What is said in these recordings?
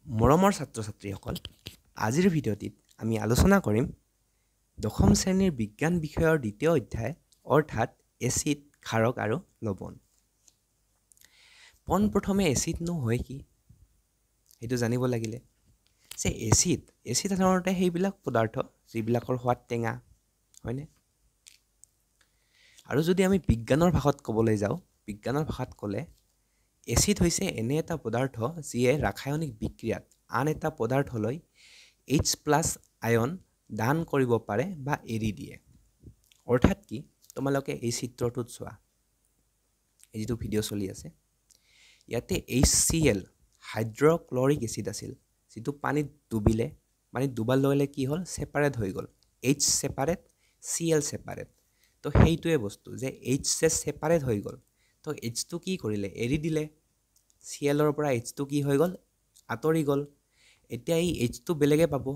মৰমৰ ছাত্ৰ ছাত্ৰীসকল, আজিৰ ভিডিঅ'টিত আমি আলোচনা কৰিম দশম শ্ৰেণীৰ বিজ্ঞান বিষয়ৰ দ্বিতীয় অধ্যায় অৰ্থাৎ এচিড, ক্ষাৰক আৰু লৱণ। পোনপ্ৰথমে এচিডনো হয় কি সেইটো জানিব লাগিলে যে এচিড সাধাৰণতে সেইবিলাক পদাৰ্থ যিবিলাকৰ সোৱাদ টেঙা, হয়নে? আৰু যদি আমি বিজ্ঞানৰ ভাষাত ক'বলৈ যাওঁ, বিজ্ঞানৰ ভাষাত ক'লে এচিড হৈছে এনে এটা পদাৰ্থ যিয়ে ৰাসায়নিক বিক্ৰিয়াত আন এটা পদাৰ্থলৈ এইচ প্লাছ আয়ন দান কৰিব পাৰে বা এৰি দিয়ে। অৰ্থাৎ কি, তোমালোকে এই চিত্ৰটোত চোৱা, এই যিটো ভিডিঅ' চলি আছে, ইয়াতে HCl hydrochloric acid আছিল, যিটো পানীত ডুবিলে, পানীত ডুবাৰ লগে লগে কি হ'ল, ছেপাৰেট হৈ গ'ল, এইচ ছেপাৰেট, Cl separate. তো সেইটোৱে বস্তু যে এইচ ছেপাৰেট হৈ গ'ল, তো এইচটো কি কৰিলে, এৰি দিলে, Clৰ পৰা এইচটো কি হৈ গ'ল, আঁতৰি গ'ল। এতিয়া এই এইচটো বেলেগে পাব,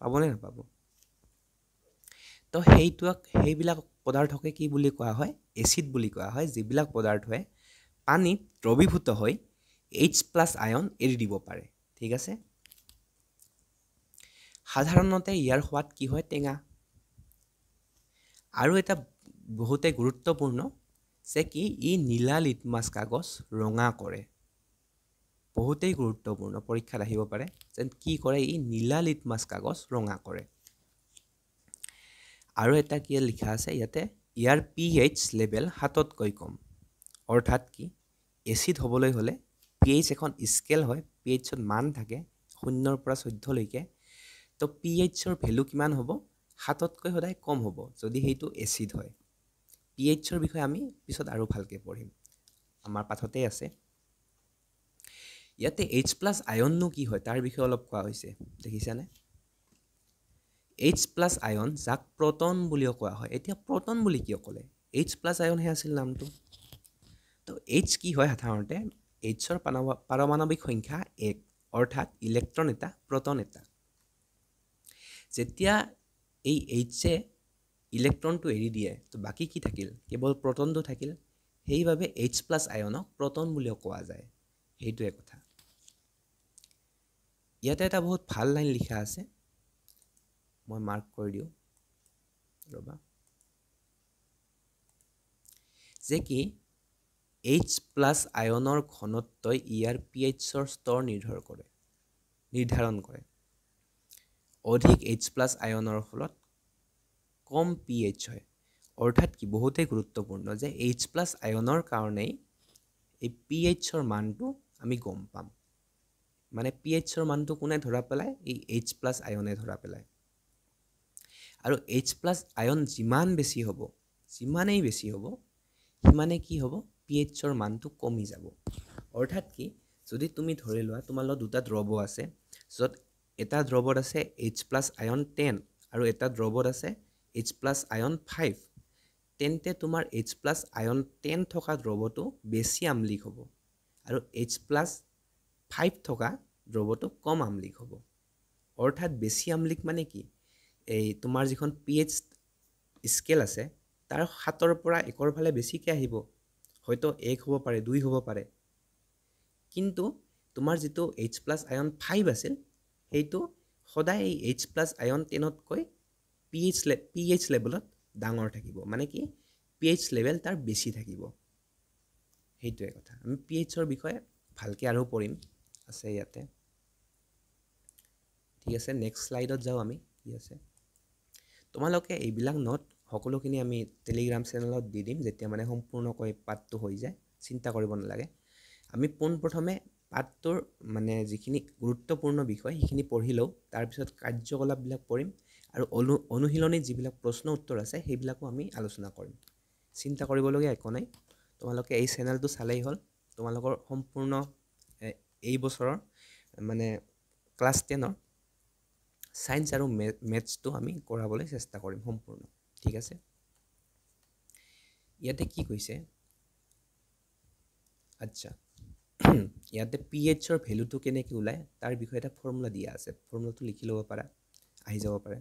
পাবনে নাপাব? তো সেইবিলাক পদাৰ্থকে কি বুলি কোৱা হয়, এচিড বুলি কোৱা হয়, যিবিলাক পদাৰ্থই পানীত দ্ৰৱীভূত হৈ এইচ প্লাছ আয়ন এৰি দিব পাৰে। ঠিক আছে, সাধাৰণতে ইয়াৰ সোৱাদ কি হয়, টেঙা। আৰু এটা বহুতে গুৰুত্বপূৰ্ণ যে কি, ই নীলা লিটমাছ কাগজ ৰঙা কৰে। বহুতেই গুৰুত্বপূৰ্ণ, পৰীক্ষাত আহিব পাৰে যেন কি কৰে, ই নীলা লিটমাছ কাগজ ৰঙা কৰে। আৰু এটা কি লিখা আছে ইয়াতে, ইয়াৰ পি এইচ লেভেল 7তকৈ কম। অৰ্থাৎ কি, এচিড হ'বলৈ হ'লে পি এইচ এখন স্কেল হয়, পি এইচত মান থাকে 0ৰ পৰা 14লৈকে। তো পি এইচৰ ভেলু কিমান হ'ব, 7তকৈ সদায় কম হ'ব যদি সেইটো এচিড হয়। পি এইচৰ বিষয়ে আমি পিছত আৰু ভালকৈ পঢ়িম, আমাৰ পাঠতেই আছে। ইয়াতে এইচ প্লাছ আয়ননো কি হয় তাৰ বিষয়ে অলপ কোৱা হৈছে, দেখিছানে? এইচ প্লাছ আয়ন, যাক প্ৰটন বুলিও কোৱা হয়। এতিয়া প্ৰটন বুলি কিয় ক'লে, এইচ প্লাছ আয়নহে আছিল নামটো। তো এইচ কি হয়, সাধাৰণতে এইচৰ পাৰমাণৱিক সংখ্যা 1, অৰ্থাৎ ইলেক্ট্ৰন এটা, প্ৰটন এটা। যেতিয়া এই এইচে ইলেক্ট্ৰনটো এৰি দিয়ে, তো বাকী কি থাকিল, কেৱল প্ৰটনটো থাকিল। সেইবাবে এইচ প্লাছ আয়নক প্ৰটন বুলিও কোৱা যায়। সেইটোৱে কথা। ইয়াতে এটা বহুত ভাল লাইন লিখা আছে, মই মাৰ্ক কৰি দিওঁ ৰ'বা, যে কি এইচ প্লাছ আয়নৰ ঘনত্বই ইয়াৰ পি এইচৰ স্তৰ নিৰ্ধাৰণ কৰে। অধিক এইচ প্লাছ আয়নৰ ফলত কম পি এইচ হয়। অৰ্থাৎ কি, বহুতেই গুৰুত্বপূৰ্ণ যে এইচ প্লাছ আয়নৰ কাৰণেই এই পি এইচৰ মানটো আমি গম পাম। মানে পি এইচৰ মানটো কোনে ধৰা পেলায়, এই এইচ প্লাছ আয়নে ধৰা পেলায়। আৰু এইচ প্লাছ আয়ন যিমান বেছি হ'ব, যিমানেই বেছি হ'ব, সিমানেই কি হ'ব, পি এইচৰ মানটো কমি যাব। অৰ্থাৎ কি, যদি তুমি ধৰি লোৱা তোমাৰ লগত দুটা দ্ৰৱ আছে, য'ত এটা দ্ৰৱত আছে এইচ প্লাছ আয়ন 10 আৰু এটা দ্ৰৱত আছে এইচ প্লাছ আয়ন 5, তেন্তে তোমাৰ এইচ প্লাছ আয়ন 10 থকা দ্ৰৱটো বেছি আম্লিক হ'ব আৰু এইচ প্লাছ 5 থকা দ্ৰৱটো কম আম্লিক হ'ব। অৰ্থাৎ বেছি আম্লিক মানে কি, এই তোমাৰ যিখন পি এইচ স্কেল আছে তাৰ 7ৰ পৰা 1ৰ ফালে বেছিকৈ আহিব, হয়তো 1 হ'ব পাৰে, 2 হ'ব পাৰে। কিন্তু তোমাৰ যিটো এইচ প্লাছ আয়ন 5 আছিল, সেইটো সদায় এই এইচ প্লাছ আয়ন 10তকৈ পি এইচ লেভেলত ডাঙৰ থাকিব, মানে কি পি এইচ লেভেল তাৰ বেছি থাকিব। সেইটোৱে কথা। আমি পি এইচৰ বিষয়ে ভালকৈ আৰু পঢ়িম, আছে ইয়াতে। ঠিক আছে, নেক্সট শ্লাইডত যাওঁ আমি। কি আছে, তোমালোকে এইবিলাক নোট সকলোখিনি আমি টেলিগ্ৰাম চেনেলত দি দিম, যেতিয়া মানে সম্পূৰ্ণকৈ পাঠটো হৈ যায়, চিন্তা কৰিব নালাগে। আমি পোনপ্ৰথমে পাঠটোৰ মানে যিখিনি গুৰুত্বপূৰ্ণ বিষয় সেইখিনি পঢ়ি লওঁ, তাৰপিছত কাৰ্যকলাপবিলাক পঢ়িম আৰু অনুশীলনীত যিবিলাক প্ৰশ্ন উত্তৰ আছে সেইবিলাকো আমি আলোচনা কৰিম। চিন্তা কৰিবলগীয়া একো নাই, তোমালোকে এই চেনেলটো চালেই হ'ল। তোমালোকৰ সম্পূৰ্ণ এই বছৰৰ মানে ক্লাছ 10ৰ ছায়েন্স আৰু মেথছটো আমি কৰাবলৈ চেষ্টা কৰিম সম্পূৰ্ণ। ঠিক আছে, ইয়াতে কি কৈছে, আচ্ছা, ইয়াতে পি এইচৰ ভেলুটো কেনেকৈ ওলায় তাৰ বিষয়ে এটা ফৰ্মুলা দিয়া আছে, ফৰ্মুলাটো লিখি ল'ব পাৰা, আহি যাব পাৰে।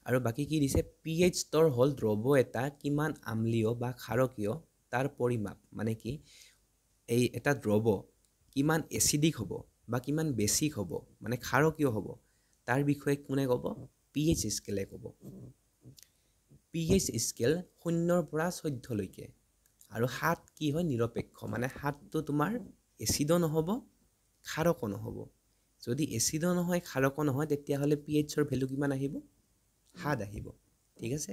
আৰু বাকী কি দিছে, পি এইচ স্তৰ হ'ল দ্ৰৱ এটা কিমান আম্লীয় বা ক্ষাৰকীয় তাৰ পৰিমাপ। মানে কি, এই এটা দ্ৰৱ কিমান এচিডিক হ'ব বা কিমান বেছিক হ'ব, মানে ক্ষাৰকীয় হ'ব, তাৰ বিষয়ে কোনে ক'ব? পি এইচ স্কেলে ক'ব। পি এইচ স্কেল 0ৰ পৰা 14লৈকে, আৰু 7 কি হয়? নিৰপেক্ষ, মানে 7টো তোমাৰ এচিডো নহ'ব ক্ষাৰকো নহ'ব। যদি এচিডো নহয় ক্ষাৰকো নহয়, তেতিয়াহ'লে পি এইচৰ ভেলু কিমান আহিব? 7 আহিব। ঠিক আছে,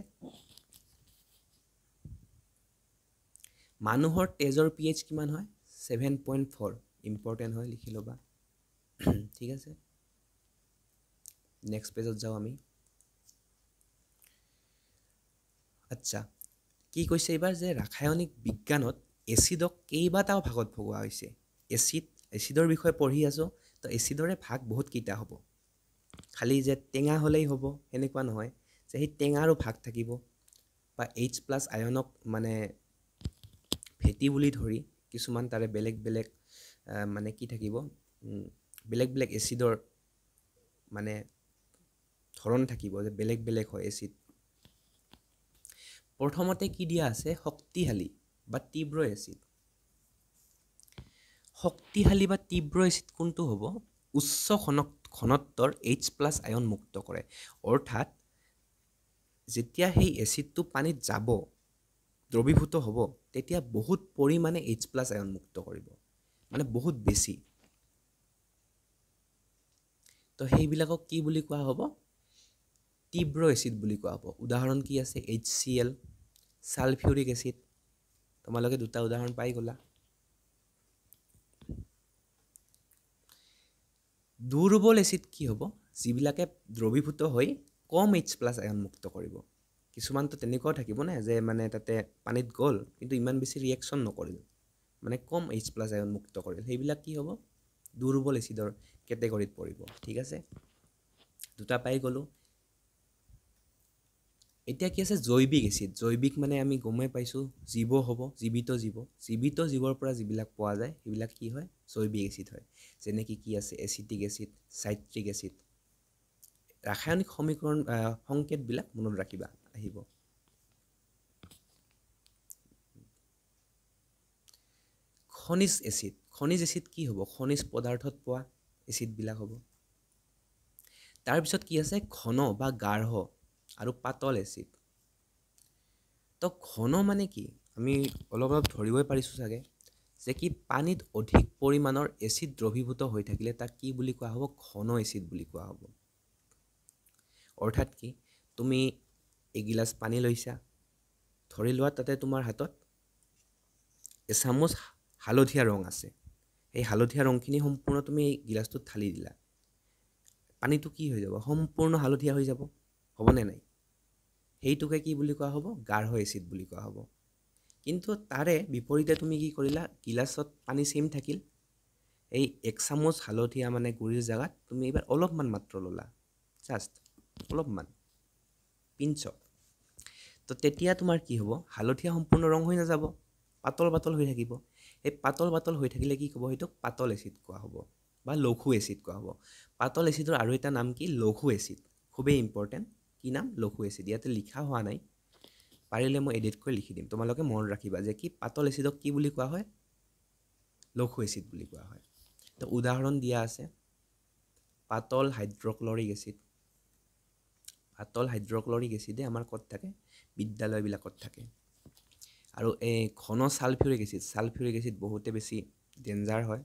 মানুহৰ তেজৰ পি এইচ কিমান হয়? 7.4। ইম্পৰ্টেণ্ট হয়, লিখি ল'বা। ঠিক আছে, নেক্সট পেজত যাওঁ আমি। আচ্ছা, কি কৈছে এইবাৰ? যে ৰাসায়নিক বিজ্ঞানত এচিডক কেইবাটাও ভাগত ভগোৱা হৈছে। এচিডৰ বিষয়ে পঢ়ি আছোঁ, তো এচিডৰে ভাগ বহুত কেইটা হ'ব। খালি যে টেঙা হ'লেই হ'ব সেনেকুৱা নহয়, যে সেই টেঙাৰো ভাগ থাকিব, বা এইচ প্লাছ আয়নক মানে ভেটি বুলি ধৰি কিছুমান তাৰে বেলেগ বেলেগ মানে কি থাকিব, বেলেগ বেলেগ এচিডৰ মানে ধৰণ থাকিব, যে বেলেগ বেলেগ হয় এচিড। প্ৰথমতে কি দিয়া আছে? শক্তিশালী বা তীব্ৰ এচিড। শক্তিশালী বা তীব্ৰ এচিড কোনটো হ'ব? উচ্চ ঘনত্বৰ এইচ প্লাছ আয়ন মুক্ত কৰে। অৰ্থাৎ যেতিয়া সেই এচিডটো পানীত যাব, দ্ৰৱীভূত হ'ব, তেতিয়া বহুত পৰিমাণে এইচ প্লাছ আয়ন মুক্ত কৰিব, মানে বহুত বেছি। তো সেইবিলাকক কি বুলি কোৱা হ'ব? তীব্ৰ এচিড বুলি কোৱা হ'ব। উদাহৰণ কি আছে? HCl, sulphuric acid. তোমালোকে দুটা উদাহৰণ পাই গ'লা। দুৰ্বল এচিড কি হ'ব? যিবিলাকে দ্ৰৱীভূত হৈ কম এইচ প্লাছ আয়ন মুক্ত কৰিব। কিছুমানতো তেনেকুৱাও থাকিব নে, যে মানে তাতে পানীত গ'ল কিন্তু ইমান বেছি ৰিয়েকশ্যন নকৰিল, মানে কম এইচ প্লাছ আয়ন মুক্ত কৰিল, সেইবিলাক কি হ'ব? দুৰ্বল এচিডৰ কেটেগৰীত পৰিব। ঠিক আছে, দুটা পাই গ'লোঁ। এতিয়া কি আছে? জৈৱিক এচিড। জৈৱিক মানে আমি গমেই পাইছোঁ, জীৱ হ'ব, জীৱিত জীৱ। জীৱিত জীৱৰ পৰা যিবিলাক পোৱা যায় সেইবিলাক কি হয়? জৈৱিক এচিড হয়। যেনেকৈ কি আছে? Acetic acid, citric acid. ৰাসায়নিক সমীকৰণ সংকেতবিলাক মনত ৰাখিবা, আহিব। খনিজ এচিড। খনিজ এচিড কি হ'ব? খনিজ পদাৰ্থত পোৱা এচিডবিলাক হ'ব। তাৰপিছত কি আছে? ঘন বা গাঢ় আৰু পাতল এচিড। তো ঘন মানে কি? আমি অলপ অলপ ধৰিবই পাৰিছোঁ চাগে, যে কি পানীত অধিক পৰিমাণৰ এচিড দ্ৰৱীভূত হৈ থাকিলে তাক কি বুলি কোৱা হ'ব? ঘন এচিড বুলি কোৱা হ'ব। অৰ্থাৎ কি, তুমি এগিলাচ পানী লৈছা, ধৰি লোৱা তাতে তোমাৰ হাতত এচামুচ হালধীয়া ৰং আছে, সেই হালধীয়া ৰংখিনি সম্পূৰ্ণ তুমি এই গিলাচটোত ঢালি দিলা, পানীটো কি হৈ যাব? সম্পূৰ্ণ হালধীয়া হৈ যাব, হ'বনে নাই? সেইটোকে কি বুলি কোৱা হ'ব? গাঢ় এচিড বুলি কোৱা হ'ব। কিন্তু তাৰে বিপৰীতে তুমি কি কৰিলা? গিলাচত পানী চেম থাকিল, এই এক চামুচ হালধীয়া মানে গুড়িৰ জেগাত তুমি এইবাৰ অলপমান মাত্ৰ ল'লা, জাষ্ট অলপমান পিঞ্চত, তো তেতিয়া তোমাৰ কি হ'ব? হালধীয়া সম্পূৰ্ণ ৰং হৈ নাযাব, পাতল পাতল হৈ থাকিব। এই পাতল পাতল হৈ থাকিলে কি ক'ব? সেইটোক পাতল এচিড কোৱা হ'ব বা লঘু এচিড কোৱা হ'ব। পাতল এচিডৰ আৰু এটা নাম কি? লঘু এচিড। খুবেই ইম্পৰ্টেণ্ট। কি নাম? লঘু এচিড। ইয়াতে লিখা হোৱা নাই, পাৰিলে মই এডিট কৰি লিখি দিম, তোমালোকে মনত ৰাখিবা যে কি পাতল এচিডক কি বুলি কোৱা হয়? লঘু এচিড বুলি কোৱা হয়। তো উদাহৰণ দিয়া আছে, পাতল হাইড্ৰক্লৰিক এচিড। পাতল হাইড্ৰক্লৰিক এচিডে আমাৰ ক'ত থাকে? বিদ্যালয়বিলাকত থাকে। আৰু এই ঘন ছালফিউৰিক এচিড, ছালফিউৰিক এচিড বহুতে বেছি ডেঞ্জাৰ হয়,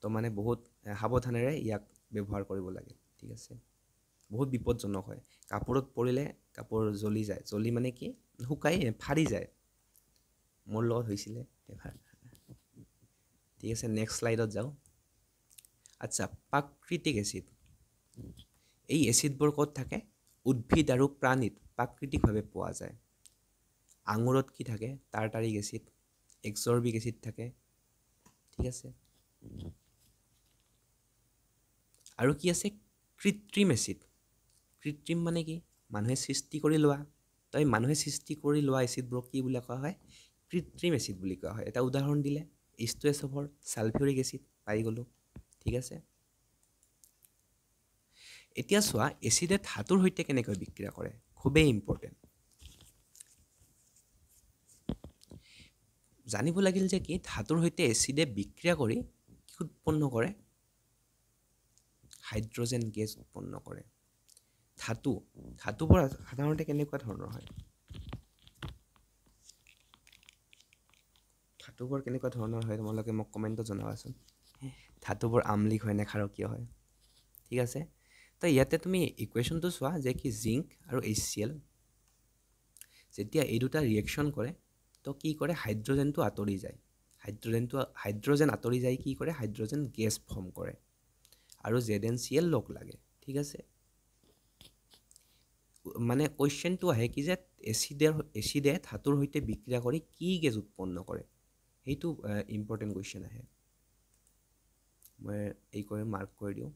তো মানে বহুত সাৱধানেৰে ইয়াক ব্যৱহাৰ কৰিব লাগে। ঠিক আছে, বহুত বিপদজনক হয়। কাপোৰত পৰিলে কাপোৰ জ্বলি যায়, জ্বলি মানে কি শুকাই ফাৰি যায়। মোৰ লগত হৈছিলে এবাৰ। ঠিক আছে, নেক্সট শ্লাইডত যাওঁ। আচ্ছা, প্ৰাকৃতিক এচিড। এই এচিডবোৰ ক'ত থাকে? উদ্ভিদ আৰু প্ৰাণীত প্ৰাকৃতিকভাৱে পোৱা যায়। আঙুৰত কি থাকে? টাৰ্টাৰিক এচিড, এক্সৰ্বিক এচিড থাকে। ঠিক আছে, আৰু কি আছে? কৃত্ৰিম এচিড। কৃত্ৰিম মানে কি? মানুহে সৃষ্টি কৰি লোৱা। তো এই মানুহে সৃষ্টি কৰি লোৱা এচিডবোৰক কি বুলি কোৱা হয়? কৃত্ৰিম এচিড বুলি কোৱা হয়। এটা উদাহৰণ দিলে H2SO4, sulphuric acid পাই গ'লোঁ। ঠিক আছে, এতিয়া চোৱা এচিডে ধাতুৰ সৈতে কেনেকৈ বিক্ৰিয়া কৰে, খুবেই ইম্পৰ্টেণ্ট। জানিব লাগিল যে কি ধাতুৰ সৈতে এচিডে বিক্ৰিয়া কৰি কি উৎপন্ন কৰে? হাইড্ৰজেন গেছ উৎপন্ন কৰে। ধাতুবোৰ সাধাৰণতে কেনেকুৱা ধৰণৰ হয়? ধাতুবোৰ কেনেকুৱা ধৰণৰ হয় তোমালোকে মোক কমেণ্টত জনাবাচোন। ধাতুবোৰ আম্লিক হয় নে ক্ষাৰকীয় হয়? ঠিক আছে, তো ইয়াতে তুমি ইকুৱেশ্যনটো চোৱা যে কি জিংক আৰু HCl যেতিয়া এই দুটা ৰিয়েকশ্যন কৰে তো কি কৰে, হাইড্ৰজেনটো আঁতৰি যায়। হাইড্ৰজেন আঁতৰি যায় কি কৰে, হাইড্ৰজেন গেছ ফৰ্ম কৰে আৰু ZnCl লগ লাগে। ঠিক আছে, মানে কুৱেশ্যনটো আহে কি যে এচিডে ধাতুৰ সৈতে বিক্ৰিয়া কৰি কি গেছ উৎপন্ন কৰে, সেইটো ইম্পৰ্টেণ্ট কুৱেশ্যন আহে। মই এই কৰি মাৰ্ক কৰি দিওঁ,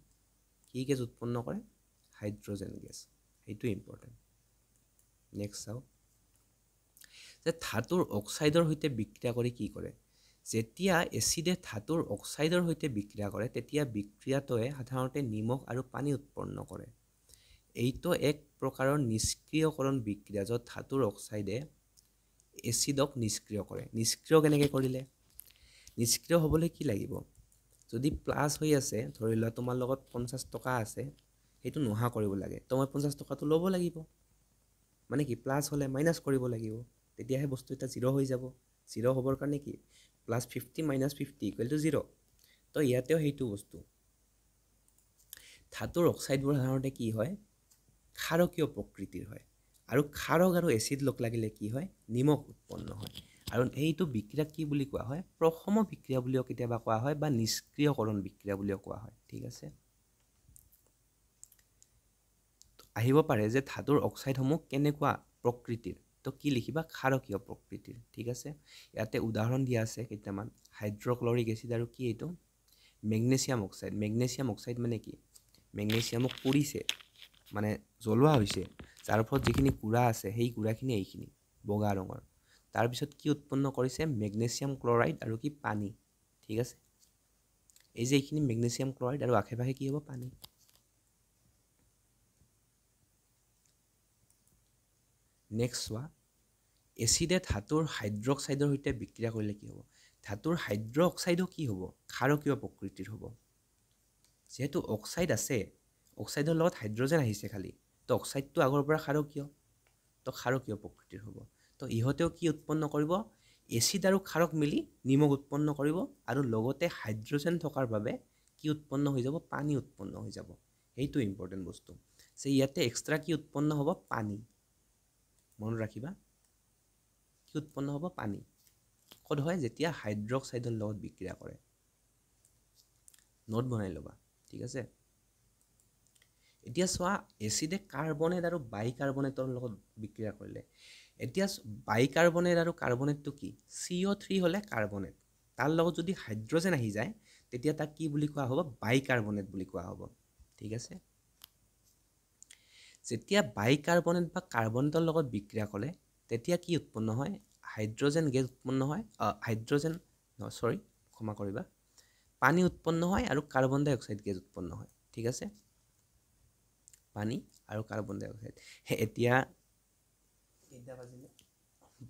কি গেছ উৎপন্ন কৰে, হাইড্ৰজেন গেছ, সেইটো ইম্পৰ্টেণ্ট। নেক্সট চাওঁ যে ধাতুৰ অক্সাইডৰ সৈতে বিক্ৰিয়া কৰি কি কৰে। যেতিয়া এচিডে ধাতুৰ অক্সাইডৰ সৈতে বিক্ৰিয়া কৰে তেতিয়া বিক্ৰিয়াটোৱে সাধাৰণতে নিমখ আৰু পানী উৎপন্ন কৰে। এইটো এক প্ৰকাৰৰ নিষ্ক্ৰিয়কৰণ বিক্ৰিয়া য'ত ধাতুৰ অক্সাইডে এচিডক নিষ্ক্ৰিয় কৰে। নিষ্ক্ৰিয় কেনেকৈ কৰিলে? নিষ্ক্ৰিয় হ'বলৈ কি লাগিব? যদি প্লাছ হৈ আছে, ধৰি লোৱা তোমাৰ লগত 50 টকা আছে, সেইটো নোহোৱা কৰিব লাগে, তো মই 50 টকাটো ল'ব লাগিব, মানে কি প্লাছ হ'লে মাইনাছ কৰিব লাগিব, তেতিয়াহে বস্তু এটা জিৰ' হৈ যাব। জিৰ' হ'বৰ কাৰণে কি প্লাছ 50 মাইনাছ 50 ইকুৱেল টু 0। তো ইয়াতেও সেইটো বস্তু। ধাতুৰ অক্সাইডবোৰ সাধাৰণতে কি হয়, ক্ষাৰকীয় প্ৰকৃতিৰ হয়, আৰু ক্ষাৰক আৰু এচিড লগ লাগিলে কি হয়, নিমখ উৎপন্ন হয়। আৰু সেইটো বিক্ৰিয়া কি বুলি কোৱা হয়, প্ৰশম বিক্ৰিয়া বুলিও কেতিয়াবা কোৱা হয় বা নিষ্ক্ৰিয়কৰণ বিক্ৰিয়া বুলিও কোৱা হয়। ঠিক আছে, আহিব পাৰে যে ধাতুৰ অক্সাইডসমূহ কেনেকুৱা প্ৰকৃতিৰ, তো কি লিখিবা, ক্ষাৰকীয় প্ৰকৃতিৰ। ঠিক আছে, ইয়াতে উদাহৰণ দিয়া আছে কেইটামান, হাইড্ৰক্লৰিক এচিড আৰু কি এইটো মেগনেছিয়াম অক্সাইড। মেগনেছিয়াম অক্সাইড মানে কি, মেগনেছিয়ামক পুৰিছে, মানে জ্বলোৱা হৈছে, যাৰ ফলত যিখিনি গুড়া আছে সেই গুড়াখিনি এইখিনি বগা ৰঙৰ। তাৰপিছত কি উৎপন্ন কৰিছে, মেগনেছিয়াম ক্লৰাইড আৰু কি পানী। ঠিক আছে, এই যে এইখিনি মেগনেছিয়াম ক্লৰাইড আৰু আশে পাশে কি হ'ব, পানী। নেক্সট চোৱা, এচিডে ধাতুৰ হাইড্ৰক্সাইডৰ সৈতে বিক্ৰিয়া কৰিলে কি হ'ব। ধাতুৰ হাইড্ৰক্সাইডো কি হ'ব, ক্ষাৰকীয় প্ৰকৃতিৰ হ'ব। যিহেতু অক্সাইড আছে, অক্সাইডৰ লগত হাইড্ৰজেন আহিছে খালি, তো অক্সাইডটো আগৰ পৰা ক্ষাৰকীয়, তো ক্ষাৰকীয় প্ৰকৃতিৰ হ'ব। তো ইহঁতেও কি উৎপন্ন কৰিব, এচিড আৰু ক্ষাৰক মিলি নিমখ উৎপন্ন কৰিব আৰু লগতে হাইড্ৰজেন থকাৰ বাবে কি উৎপন্ন হৈ যাব, পানী উৎপন্ন হৈ যাব। সেইটো ইম্পৰ্টেণ্ট বস্তু যে ইয়াতে এক্সট্ৰা কি উৎপন্ন হ'ব, পানী। মনত ৰাখিবা, কি উৎপন্ন হ'ব, পানী। ক'ত হয়, যেতিয়া হাইড্ৰক্সাইডৰ লগত বিক্ৰিয়া কৰে। নোট বনাই ল'বা, ঠিক আছে। এতিয়া চোৱা, এচিডে কাৰ্বনেট আৰু বাইকাৰ্বনেটৰ লগত বিক্ৰিয়া কৰিলে। এতিয়া বাইকাৰ্বনেট আৰু কাৰ্বনেটটো কি, CO3 হ'লে কাৰ্বনেট, তাৰ লগত যদি হাইড্ৰজেন আহি যায় তেতিয়া তাক কি বুলি কোৱা হ'ব, বাইকাৰ্বনেট বুলি কোৱা হ'ব। ঠিক আছে, যেতিয়া বাইকাৰ্বনেট বা কাৰ্বনেটৰ লগত বিক্ৰিয়া কৰে তেতিয়া কি উৎপন্ন হয়, হাইড্ৰজেন গেছ উৎপন্ন হয়, হাইড্ৰজেন নহয় চৰি ক্ষমা কৰিবা, পানী উৎপন্ন হয় আৰু কাৰ্বন ডাই অক্সাইড গেছ উৎপন্ন হয়। ঠিক আছে, পানী আৰু কাৰ্বন ডাই অক্সাইড। এতিয়া কেইটা বাজিলে,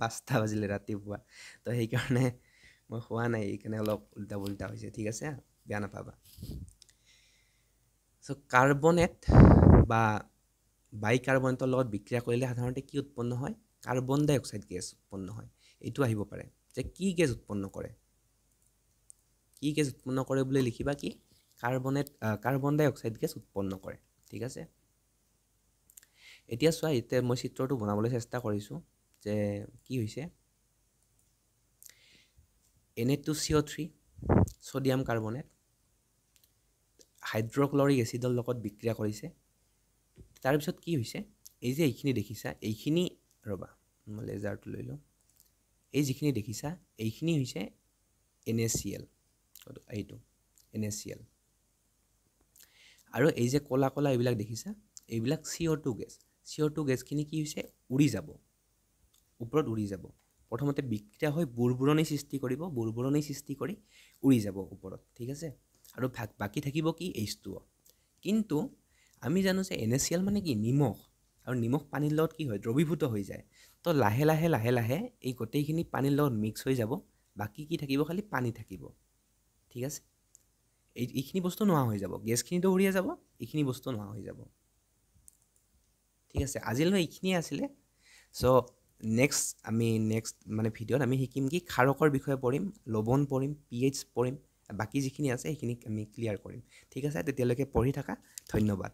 5টা বাজিলে ৰাতিপুৱা, তো সেইকাৰণে মই খোৱা নাই, সেইকাৰণে অলপ উল্টা পুল্টা হৈছে। ঠিক আছে, বেয়া নাপাবা। চ' কাৰ্বনেট বা বাইকাৰ্বনেটৰ লগত বিক্ৰিয়া কৰিলে সাধাৰণতে কি উৎপন্ন হয়, কাৰ্বন ডাই অক্সাইড গেছ উৎপন্ন হয়। এইটো আহিব পাৰে যে কি গেছ উৎপন্ন কৰে, কি গেছ উৎপন্ন কৰে বুলি লিখিবা কি, কাৰ্বনেট কাৰ্বন ডাই অক্সাইড গেছ উৎপন্ন কৰে। ঠিক আছে, এতিয়া চোৱা, এতিয়া মই চিত্ৰটো বনাবলৈ চেষ্টা কৰিছোঁ যে কি হৈছে, Na2CO3 sodium carbonate hydrochloric এচিডৰ লগত বিক্ৰিয়া কৰিছে। তাৰপিছত কি হৈছে, এই যে এইখিনি দেখিছা, এইখিনি ৰ'বা মই লেজাৰটো লৈ লওঁ, এই যিখিনি দেখিছা এইখিনি হৈছে NaCl, এইটো NaCl, আৰু এই যে ক'লা ক'লা এইবিলাক দেখিছা, এইবিলাক CO2 gas. CO2 গেছখিনি কি হৈছে, উৰি যাব, ওপৰত উৰি যাব। প্ৰথমতে বিক্ৰিয়া হৈ বুৰবুৰণি সৃষ্টি কৰিব, বুৰবুৰণি সৃষ্টি কৰি উৰি যাব ওপৰত। ঠিক আছে, আৰু বাকী থাকিব কি, H2O। কিন্তু আমি জানো যে NaCl মানে কি, নিমখ, আৰু নিমখ পানীৰ লগত কি হয়, দ্ৰৱীভূত হৈ যায়। তো লাহে লাহে লাহে লাহে এই গোটেইখিনি পানীৰ লগত মিক্স হৈ যাব, বাকী কি থাকিব, খালি পানী থাকিব। ঠিক আছে, এইখিনি বস্তু নোহোৱা হৈ যাব, গেছখিনিতো উৰিয়ে যাব, এইখিনি বস্তু নোহোৱা হৈ যাব। ঠিক আছে, আজিলৈ এইখিনিয়ে আছিলে। চ' নেক্সট আমি নেক্সট মানে ভিডিঅ'ত আমি শিকিম কি ক্ষাৰকৰ বিষয়ে পঢ়িম, লৱণ পঢ়িম, pH পঢ়িম, বাকী যিখিনি আছে সেইখিনি আমি ক্লিয়াৰ কৰিম। ঠিক আছে, তেতিয়ালৈকে পঢ়ি থাকা। ধন্যবাদ।